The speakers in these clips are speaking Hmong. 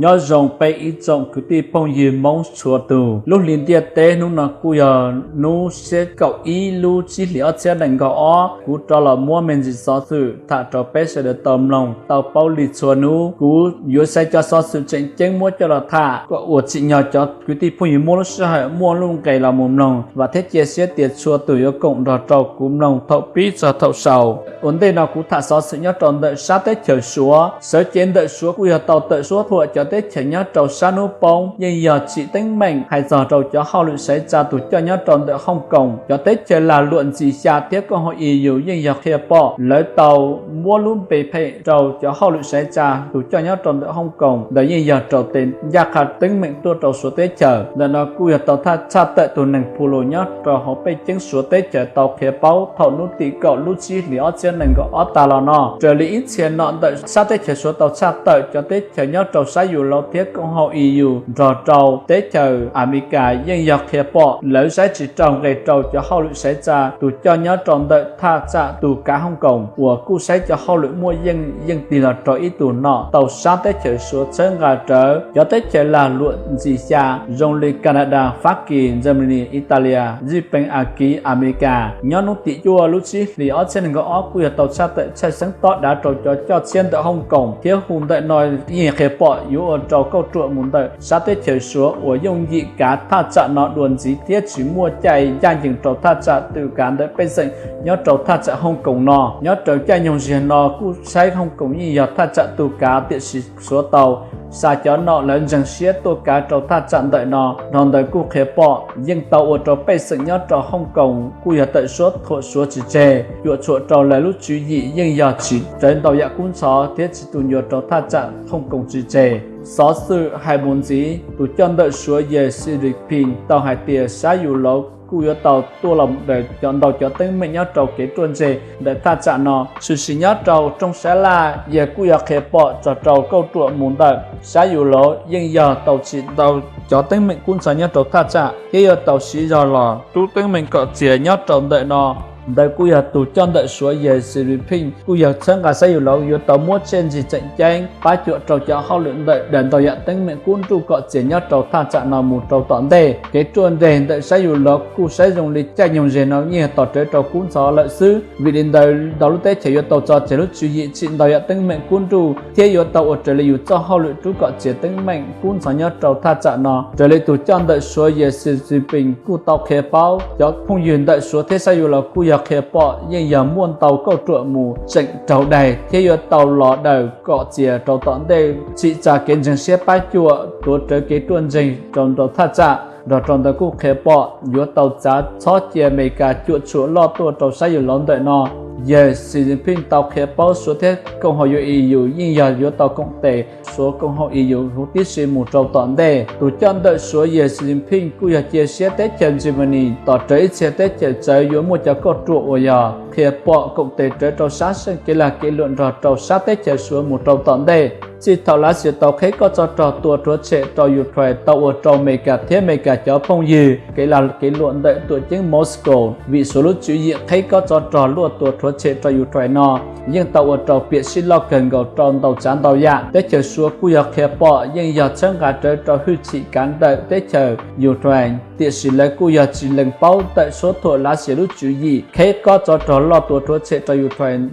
Nyob zoo peb ib tsoom kwv tij phooj ywg Hmoob txhua tus. Lub hli ntiaj teb hnub no kuj yog hnub xiab kaum ib lub tsib hlis ob txhiab nees nkaum ob, kuv rov los muab me ntsis xov xwm tham rau peb sawv daws tau mloog tau paub li txhua hnub. Kuv yuav saib cov xov xwm tseem ceeb muab coj los tham kom ua tsim nyog cov kwv tij phooj ywg muaj lub sij hawm muaj lub nqe los mus mloog. Vam thiab cia siab tias txhua tus yuav koom nrog rau kuv mloog thaum pib txog thaum xaus. Ua ntej no kuv tham xov xwm nyob rau ntawm sab teb chaws Suav. Sawv cev ntawm Suav kuj yog tau tawm suab thuam cov teb chaws nyob rau sab hnub poob yeej yog tsim teeb meem hais txog rau cov hauj lwm saiv tsa tus coj nyob rau ntawm Hooj Koom. Cov teb chaws lag luam ntxim xya thiab koom haum E U yeej yog qhia pom lawv tau muab lub npe phem rau cov hauj lwm saiv tsa tus coj nyob rau ntawm Hooj Koom, ntawd yeej yog raug tes ncaj qha teeb meem tuaj rau Suav teb chaws. Ntawm no kuj yog tau tshaj tawm tus neeg phu lus nyob rau hauv pej ceeb Suav teb chaws tau qhia paub thaum hnub tim kaum lub tsib hlis ob txhiab nees nkaum ob tas los no. Raws li ib txhia nom ntawm sab teb chaws Suav tau tshaj tawm, cov teb chaws nyob rau sab Yus Laus thiab koom haum E U nrog rau teb chaws Amelikas yeej yog qhia pom lawv saib tsis raug nqe rau cov hauj lwm saiv tsa tus coj nyob rau ntawm thaj tsam tus kav Hooj Koom uas kuj saib cov hauj lwm muaj yeej yeej tig los rau ib tug nom tau sab teb chaws Suav txhawb nqa rawv cov teb chaws lag luam ntxim xya zoo li Canada, Fab Kis, Germany, Italia, Zij Pees, Akiv, Amelikas. Nyob hnub tim cuaj lub tsib hlis ob txhiab nees nkaum ob kuj yog tau tshaj tawm tshaj xeeb tob dav rau cov coj txhiab ntawm Hooj Koom thiab hu ntawm no yeej qhia pom yuav ua rau kauj ruam mus ntawm sab teb chaws Suav uas yooj yim kav thaj tsam no dua ntxiv thiab tsis muaj caij ncaj ncees rau thaj tsam tus kav ntawm pej xeem nyob rau thaj tsam Hooj Koom no. Nyob rau caij nyoog ziag no kuj saib Hooj Koom yeej yog thaj tsam tus kav, tiam sis Suav tau xa cov nom lawv ntseeg siab tuaj kav rau thaj tsam ntawm no. Dhau ntawd kuj qhia pom yeej tau ua rau pej xeem nyob rau Hooj Koom kuj yog tawm suab thuam Suav tsis tseg, cuam tshuam rau lawv lub tswv yim yeej yog tsis rawv ntau yam kub ntxhov thiab tsis tu ncua rau thaj tsam Hooj Koom tsis tseg. Xov xwm hais mus ntxiv, tus coj ntawm Suav Yawg Xi Jinping tau hais tias sab Yus Laus kuj yuav tau tuaj los daws cov ntau cov teeb meem nyob rau kev ruaj ntseg ntawm thaj tsam no. Tshwm sim nyob rau rooj sab laj, yawg kuj yog qhia pom txog rau kauj ruam mus ntawm sab Yus Laus yeej yog tau tsim ntau cov teeb meem kub ntxhov nyob rau thaj tsam thiab yuav tau siv zog los rub teeb meem kom txias nyob rau ntawm no. Ntawd kuj yog tus coj ntawm Suav Yawg Xi Jinping kuj yog txhawb nqa sab Yus Laus yuav tau muab txiaj ntsig tseem ceeb pab cuam rau cov hauj lwm ntawm daws ntau yam teeb meem kub nruj kom txias nyob rau thaj tsam no mus rau tom ntej. Kev ruaj ntseg ntawm sab Yus Laus kuj saib zoo li caij nyoog zeg no yeej tos rawv rau kub ntxhov lawm xwb. Vim li ntawd ntau lub teb chaws yuav tau tso tseg lub tswv yim tsim ntau yam teeb meem kub nruj thiab yuav tau ua raws li yus txoj hauj lwm rub kom txias teeb meem kub ntxhov nyob rau thaj tsam no. Raws li tus coj ntawm Suav Yawg Xi Jinping kuj tau qhia paub, cov phooj ywg ntawm Suav thiab sab Yus Laus kuj yog qhia pom yeej yog muaj ntau kauj ruam mus tseem raug daig thiab yuav tau los daws kom txias rau tom ntej, tsim tsa kev ntseeg siab pab cuam tuav rawv kev ruaj ntseg rau ntau thaj tsam. Nrog rau ntawd kuj qhia pom yuav tau txav txhob cia Amelikas cuam tshuam loj tuaj rau sab Yus Laus ntawm no. Yawg Xi Jinping tau qhia paub Suav thiab koom haum E U yeej yog yuav tau koom tes Suav koom haum E U huv tib si mus rau tom ntej. Tus coj ntawm Suav Yawg Xi Jinping kuj yog cia siab teb chaws Germany tos rawv ib txhia teb chaws txawv yuav muaj cov kauj ruam uas yog qhia pom koom tes rawv rau sab seej kev lag kev luam nrog rau sab teb chaws Suav mus rau tom ntej. Txij thaum Lav Xias tau qheb kob tsov rog tua rhuav tshem rau Ukraine tau ua rau Amelikas thiab Amelikas cov phooj ywg kev lag kev luam ntawm tuam ceeb Moscow vim Suav lub tswv yim qheb kob tsov rog luaj tua rhuav tshem rau Ukraine no yeej tau ua rau piam sij loj kawg nkaus rau ntau tsav ntau yam. Teb chaws Suav kuj yog qhia pom yeej yog txhawb nqa rawv rau hwj chim kav ntawm teb chaws Ukraine, tiam sis lawv kuj yog tsis lees paub tawm suab thuam Lav Xias lub tswv yim qheb kob tsov rog loj tua rhuav tshem rau Ukraine.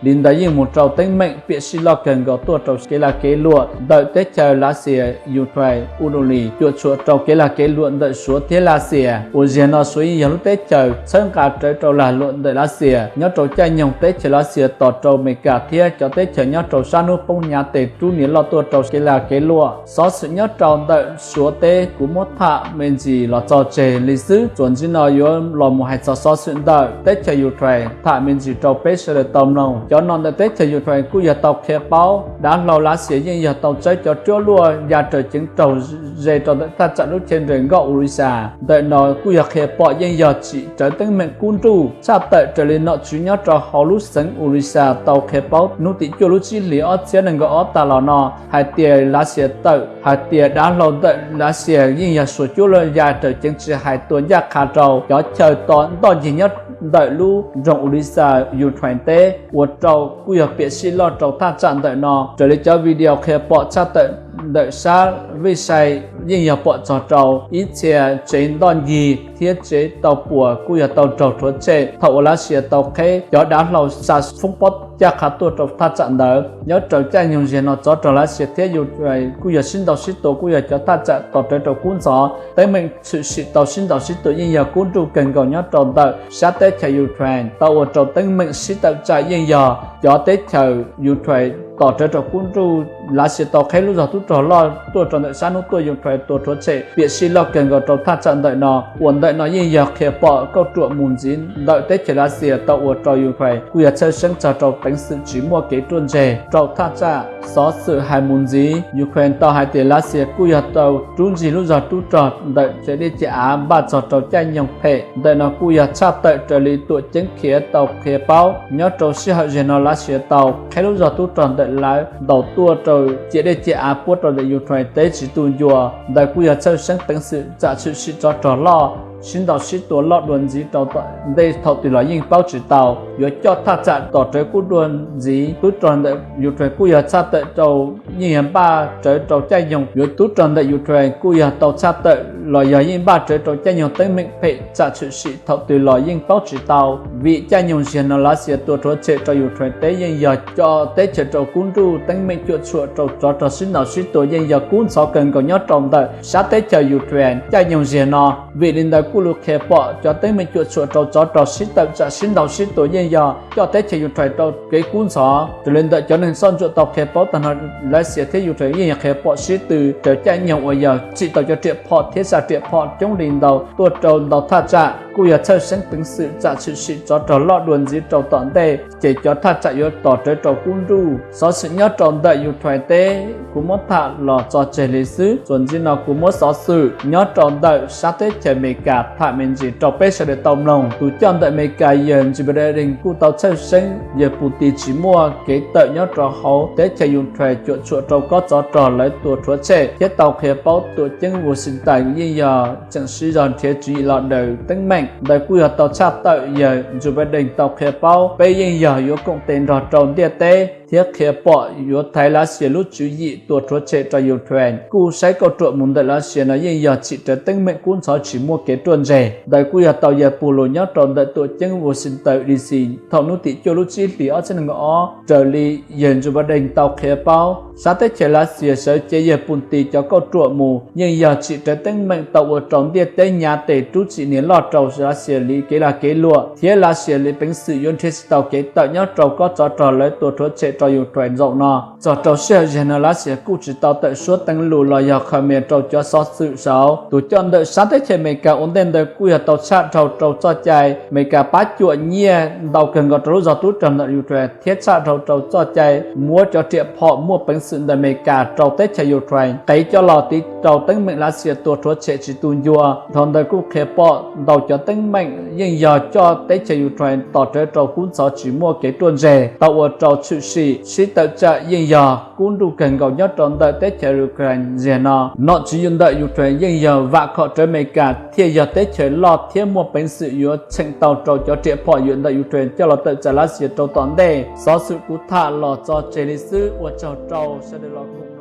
Li ntawd yeej mus rau teeb meem piam sij loj kawg nkaus tuaj rau kev lag kev luam ntawm teb chaws Lav Xias, Ukraine, Ukraine cuam tshuam rau kev lag kev luam ntawm Suav thiab Lav Xias. Uas ziag no Suav yeej yog lub teb chaws txhawb nqa rawv rau lag luam ntawm Lav Xias. Nyob rau caij nyoog teb chaws Lav Xias tos rau Amelikas thiab cov teb chaws nyob rau sab hnub poob hnyav tes rub nias loj tuaj rau kev lag kev luam. Xov xwm nyob rau ntawm Suav teb kuv muab tham me ntsis los txog tseg li xwb. Txuas ntxiv no yuav los mus hais txog xov xwm ntawm teb chaws Ukraine tham me ntsis rau peb sawv daws tau mloog. Cov nom ntawm teb chaws Ukraine kuj yog tau qhia paub dav hlau Lav Xias yeej yog tau tsawb cov cuab luaj ya raws ceev raug ze rau ntawm thaj tsam lub chaw nres nkoj Odisha. Ntawm no kuj yog qhia pom yeej yog tsim rawv teeb meem kub nruj tshaj tawm raws li nom tswv nyob rau hauv lub xeev Odisha tau qhia paub hnub tim cuaj lub tsib hlis ob txhiab nees nkaum ob tas los no hais tias Lav Xias tawm hais tias dav hlau ntawm Lav Xias yeej yog suas cuab luaj ya raws ceev tsis hais tua ncaj qha rau cov chaw to ntoj ncig nyob ntawm lub nroog Odesa Ukraine teb ua rau kuj yog piam sij loj rau thaj tsam ntawm no. Raws li cov video qhia pom tshaj tawm ntawm sab vij sai yeej yog pom txog rau ib txhia tsev ntoj ncig thiab tsev tau puas kuj yog tau raug rhuav tshem thaum uas Lav Xias tau qheb cov dav hlau xa foob pob caj qha tuaj rau thaj tsam ntawd. Nyob rau caij nyoog ziag no tsov rog Lav Xias thiab Ukraine kuj yog sib ntaus sib tua, kuj yog cov thaj tsam tos rawv rau kub ntxhov. Teeb meem tshwm sim tau sib ntaus sib tua yeej yog kub nruj kawg nkaus nyob rau ntawm sab teb chaws Ukraine, tau ua rau teeb meem sib tawm tsam yeej yog cov teb chaws Ukraine tos rawv rau kub nruj. Lav Xias tau qheb lub zog tub rog loj tuaj rau ntawm sab hnub tuaj, Ukraine tua rhuav tshem piam sij loj kawg nkaus rau thaj tsam ntawm no, uas ntawm no yeej yog qhia pom kauj ruam mus ntxiv ntawm teb chaws Lav Xias tau ua rau Ukraine kuj yog txhawj xeeb txog rau peev xwm tsis muaj kev ruaj ntseg rau thaj tsam. Xov xwm hais mus ntxiv, Ukraine tau hais tias Lav Xias kuj yog tau rub ncig lub zog tub rog ntawm tsev dej ciam av npaj txog rau caij nyoog phem. Ntawm no kuj yog tshaj tawm raws li tuam ceeb khiav tau qhia paub. Nyob rau sij hawm ziag no Lav Xias tau qheb lub zog tub rog ntawm lawv ntaus tuaj rau ciam dej ciam av puab rau ntawm Ukraine teb tsis tu ncua. Ntawd kuj yog txhawj xeeb peev xwm tsam tshwm sim tsov rog loj sib ntaus sib tua loj dua ntxiv rau tom ntej thaum twg los yeej paub tsis tau. Yuav coj thaj tsam tos rawv kub dua ntxiv, tub rog ntawm Ukraine kuj yog tshaj tawm rau yeej yog npaj rawv rau caij nyoog. Yuav tub rog ntawm Ukraine kuj yog tau tshaj tawm los yog yeej npaj rawv rau caij nyoog teeb meem phem tsam tshwm sim thaum twg los yeej paub tsis tau. Vim caij nyoog ziag no Lav Xias tua rhuav tshem rau Ukraine teb yeej yog coj teb chaws rau kub nruj, teeb meem cuam tshuam rau tsov rog sib ntaus sib tua yeej yog kub ntxhov kawg nkaus nyob rau ntawm sab teb chaws Ukraine caij nyoog ziag no. Vim li ntawd kuj lug qhia pom cov teeb meem cuam tshuam rau tsov rog sib tawm tsam sib ntaus sib tua yeej yog coj teb chaws Ukraine rau kev kub ntxhov. Raws li ntawm cov neeg soj ntsuam tau qhia paub tag no, Lav Xias thiab Ukraine yeej yog qhia pom sib tw raws caij nyoog uas yog tsim tau cov riam phom thiab xa riam phom coob li ntau tuaj rau ntau thaj tsam, kuj yog txhawj xeeb peev xwm tsam tshwm sim tsov rog loj dua ntxiv rau tom ntej, ces cov thaj tsam yuav tos rawv rau kub nruj. Xov xwm nyob rau ntawm Ukraine teb kuv muab tham los tso tseg li xwb. Txuas ntxiv no kuv muab xov xwm nyob rau ntawm sab teb chaws Amelikas tham me ntsis rau peb sawv daws tau mloog. Tus coj ntawm Amelikas yawg Joe Biden kuj tau txhawj xeeb yawg Putin tsis muaj kev tawm nyob rau hauv teb chaws Ukraine cuam tshuam rau kob tsov rog lawv tua rhuav tshem, thiab tau qhia paub tuam ceeb Washington yeej yog tseem siv zog nrhiav tswv yim los daws teeb meem. Ntawd kuj yog tau tshaj tawm yawg Joe Biden tau qhia paub peb yeej yog yuav koom tes nrog rau ntiaj teb thiab qhia pom yuav thaiv Lav Xias lub tswv yim tua rhuav tshem rau Ukraine. Kuj saib kauj ruam mus ntawm Lav Xias no yeej yog tsim rawv teeb meem kub ntxhov tsis muaj kev ruaj ntseg. Ntawd kuj yog tau yawg Putin nyob rau ntawm tuam ceeb Washington D C thaum hnub tim cuaj lub tsib hlis ob txhiab nees nkaum ob. Raws li yawg Joe Biden tau qhia paub, sab teb chaws Lav Xias sawv cev yawg Putin cov kauj ruam mus yeej yog tsim rawv teeb meem tau ua rau ntiaj teb nyav tes rub txim niam loj rau Lav Xias li kev lag kev luam, thiab Lav Xias li peev xwm yuav nrhiav tsis tau kev tawm nyob rau kob tsov rog lawv tua rhuav tshem rau Ukraine zaum no. Txog rau sij hawm ziag no Lav Xias kuj tsis tau tawm suab teev lus los yog comment rau cov xov xwm saud. Tus coj ntawm sab teb chaws Amelikas ua ntej ntawd kuj yog tau tshaj dhau rau txoj cai Amelikas pab cuam nyiaj ntau kawg nkaus rau lub zog tub rog ntawm Ukraine thiab tshaj dhau rau txoj cai muab cov riam phom muaj peev xwm ntawm Amelikas rau teb chaws Ukraine qev coj los tiv rau teeb meem Lav Xias tua rhuav tshem tsis tu ncua. Dhau ntawd kuj qhia pom ntau cov teeb meem yeej yog coj teb chaws Ukraine tos rawv rau kub ntxhov tsis muaj kev ruaj ntseg, tau ua rau tshwm sim sib tawm tsam yeej yog kub nruj kawg nkaus nyob rau ntawm teb chaws Ukraine ziag no. Nom tswv yus ntawm Ukraine yeej yog vam khom rawv Amelikas thiaj yog teb chaws loj thiab muaj peev xwm yuav txheem tau rau cov riam phom yus ntawm Ukraine coj los tawm tsam Lav Xias rau tom ntej. Xov xwm kuv tham los tso tseg li xwb, ua tsaug rau sawv daws los koom